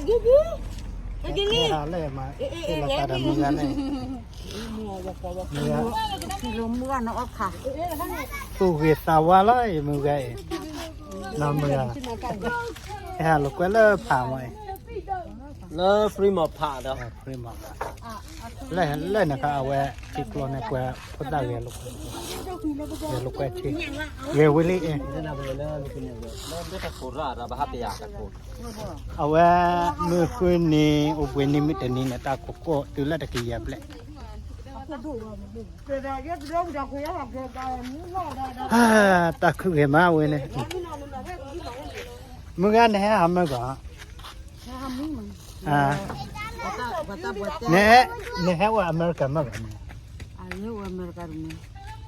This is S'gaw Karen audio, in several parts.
ဟဲလီၤတၢ်ဒီးမုၢ်ဂၤန့ၣ်, မုၢ်ဂၤ, သူၣ်ဂ့ၤသးဝါလီၤအံၤ မုၢ်ဂၤအံၤ, နီၢ်မုၢ်ဂၤ, ဟဲဟးလိာ်ကွဲလၢဖးမးအံၤ, လၢ Fremont Park ဒီး Fremont Park, လၢန့ၣ်ခါ အဝဲထံကျိန့ၣ် ကွဲးဖိသၣ်ဂဲၤလိာ်ကွဲ, ဂဲၤလိာ်ကွဲထံ, ဂဲၤဝံၤလံအံၤ အဝဲ မုၢ်ဃုနံၤ အိၣ်ဘှံးနံၤ မုၢ်တနံၤန့ၣ် တၢ်ကိးကိးတုၤလၢတကယၤဘျဲၣ်, တၢ်ခုဂ့ၤမးဝဲန့ၣ်, မုၢ်ဂၤ နဟဲဟးမုၢ်ဂီၤ, နဟဲအိၣ်အမဲရကၤ မုၢ်ဂီၤန့ၣ်,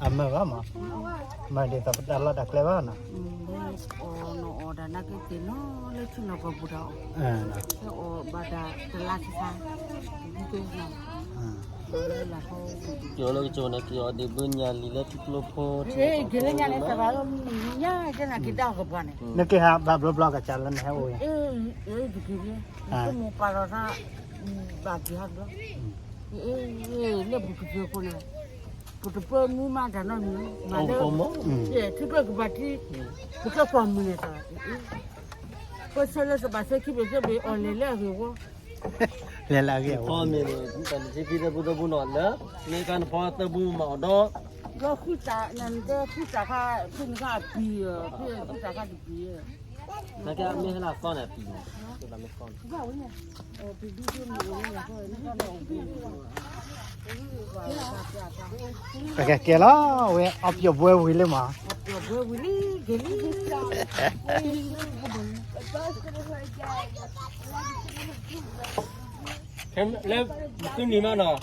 အမဲရကၤမး, မၤဒ်သိးပတၢ်လီၢ်တၢ်ကျဲဘၣ်နီၤ, ကၠိလၢကၠိန့ၣ် က့ၤအီၤဒ့ဘုညါလံလၢထံကျိဖိ, နက့ၤဟးဘၣ်ဘျီဘျီကစၢ်လၢနဟဲအိၣ်အံၤ, မိၢ်ပၢ်လီၤသး, ဘၣ်က့ၤဟးဘျီ, လၢပူၤကဖၢခိၣ်န့ၣ်, ပတပၢမူမးတၢ်နီတမံၤ, မၤလၢ, ထံကျိကဘၣ်ထံ, ပကကွၢ်မုာ်န့ၣ်တၢ်, ပဆၢလၢတဘၣ်ဆၢခံဘ့ၣ် ကဘ့ၣ်အီၣ်လဲၤလၢအဂ့ၢ်ဝီ, လဲၤလၢအဂ့ၢ်ဝီ, ဖီမ့ၢ်န့ၣ် တၢ်နထံဖံသၢဘူသၢဘူနီၤလၢ, မ့ၢ်ကနဖီသၢဘူမၤအီၤဒီး, ဒီးဃုတၢ်, နကဃုတၢ်ခါ, ဖုနကပံၤ, ဖုဃုတၢ်ခါတပံၤ, နကမ့ၢ်ဟဲလၢအသီန့ၣ်ပံၤ, မ့ၢ်သီန့ၣ် ပကကဲလီၤဝဲ အပျီၣ်ဘှဲဝံၤလံမး, အပျီၣ်ဘှဲဝံၤလံ, ကဲလံ, လၢ, သုနံၤမးနီၤ,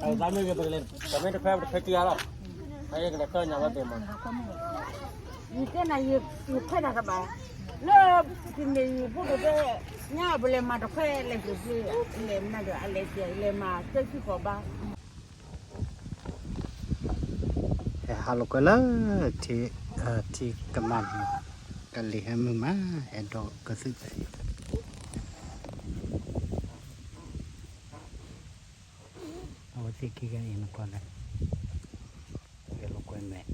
အသးမ့ၢ်ဂ့ၤပကလဲၤ, တမ့ၢ်တဖဲပတဖဲကံအါလီၤ, အကလဲၤကၢညါဝဲပှၤမး, ယတဲနၤ, ယခွဲးတၢ်တဘၣ်, လၢ, တနံၤယဖိဒိၣ်တဲ, ညါပလဲၤမၤတခွဲးလဲၤစ့ၢ်ကီး, လဲၤမၤဒီးအလဲၤစ့ၢ်, လဲၤမၤကဲဆံဃီၤဘါ ဟဲဟးလိာ်ကွဲလၢ ထံ, ထံကမၣ်န့ၣ်, ကလံၤဟဲမုၢ်မး, ဟဲဒိးကသုၣ်သး, အဝဲသ့ၣ်ခံဂၤအံၤနကွၢ်လဲၣ်, ဟဲလိာ်ကွဲမဲာ်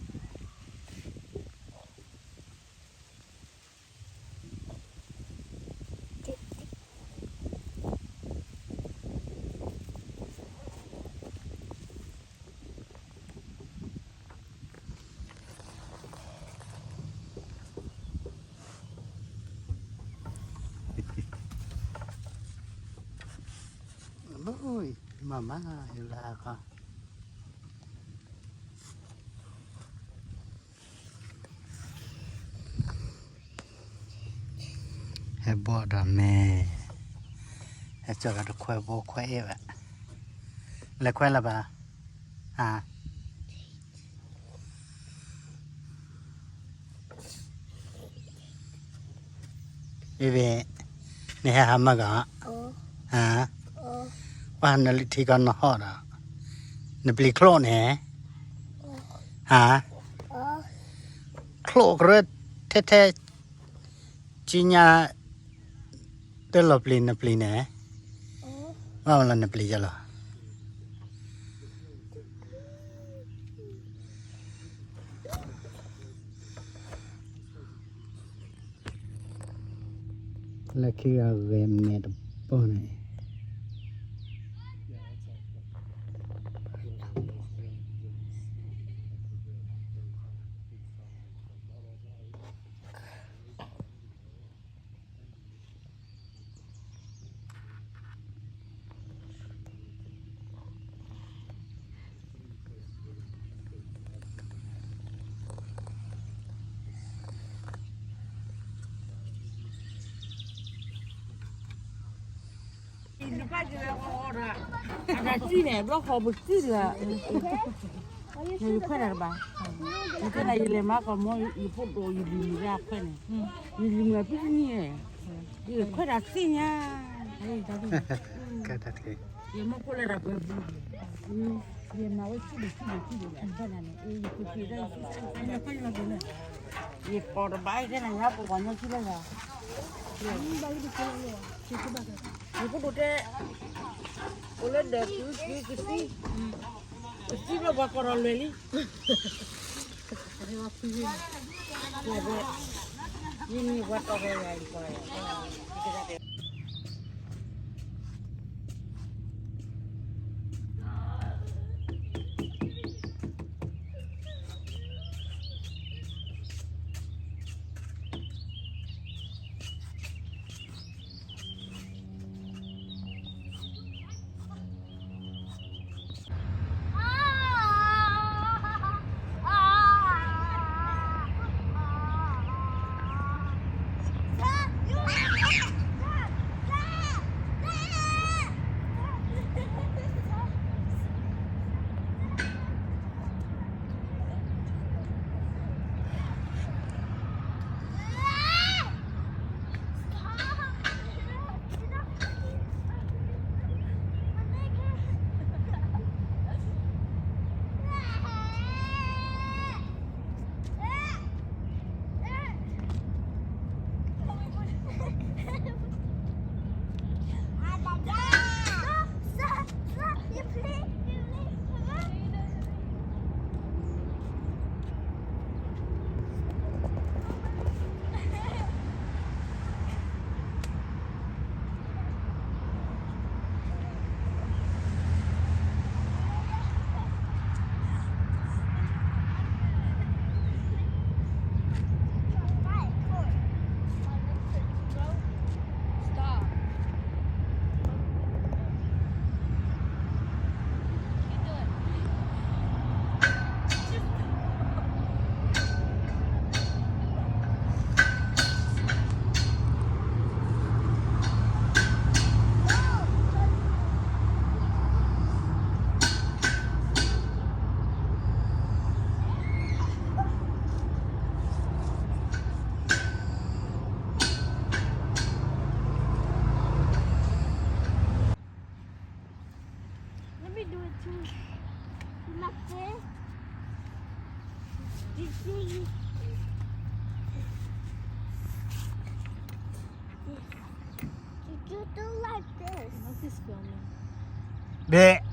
မၤမၤ ယလၢအခါ ဟဲဘီၣ်ဒီးမ့ၢ်, ဟဲကၠီၤဒီးတခွဲဘိခွဲအဲၣ်ဘၣ်, လဲၤခွဲလၢၤဘၣ်, ဟါ ဘ့ဘ့, နဟဲဟးမၢ်ကီး, ဟါ, ပှၤနလံထံကီးနဟီၣ်ဒီး, နပျံၤချိၣ်န့ၣ်, ဟါ, ချိၣ်ကရၢထဲထဲ, ကညါ, တလီၤပျံၤနပျံၤန့ၣ်, ဘၣ်မလီၤနပျံၤယလီၤ လၢခံဂၤဂဲၤမဲာ်တဘီန့ၣ် နဘၣ်ကလဲၤအီၣ်အီၣ်ဒီး, အတၢ်စံၣ်န့ၣ် ဘျီဃီပစံၣ်တဂၤ, ယခွဲးတၢ်တဘၣ်, ယတဲနၤ ယလဲၤမၤကီးမ့ၢ် ယဖိဒိၣ်ယလံၤမုၣ်လၢအခွဲးန့ၣ်, ယလံၤမုၣ်အဖံတနံၣ်န့ၣ်, ယခွဲးတၢ်စံၣ်ညါ, ယမ့ၢ်ဖိလၢတၢ်ပှဲၤပူၤ, ယမၤဝဲဆံးဒိၣ်ဆံးဒိၣ်ဆံးဒိၣ်လၢအခွဲးနၤန့ၣ်, ယက့ၤတၢ်, ယကိးတဘၣ် ယတဲနၤ ယဟးပိာ်ပှၤညီဆံးလၢယၤ, ဘၣ်ယတကဲလၢ ယဖိဒိၣ်တဲ, အိၣ်လၢဒီး ကသံ, ကသံဘျီပှၤကိးထီၣ်လွဲၢ်လံ. ယမ့ၢ်ပှၤတီၢ်ကယၤအံၤပှၤ, Let me do it too. With my face. You see? You do like this. I love this filming. ဘဲ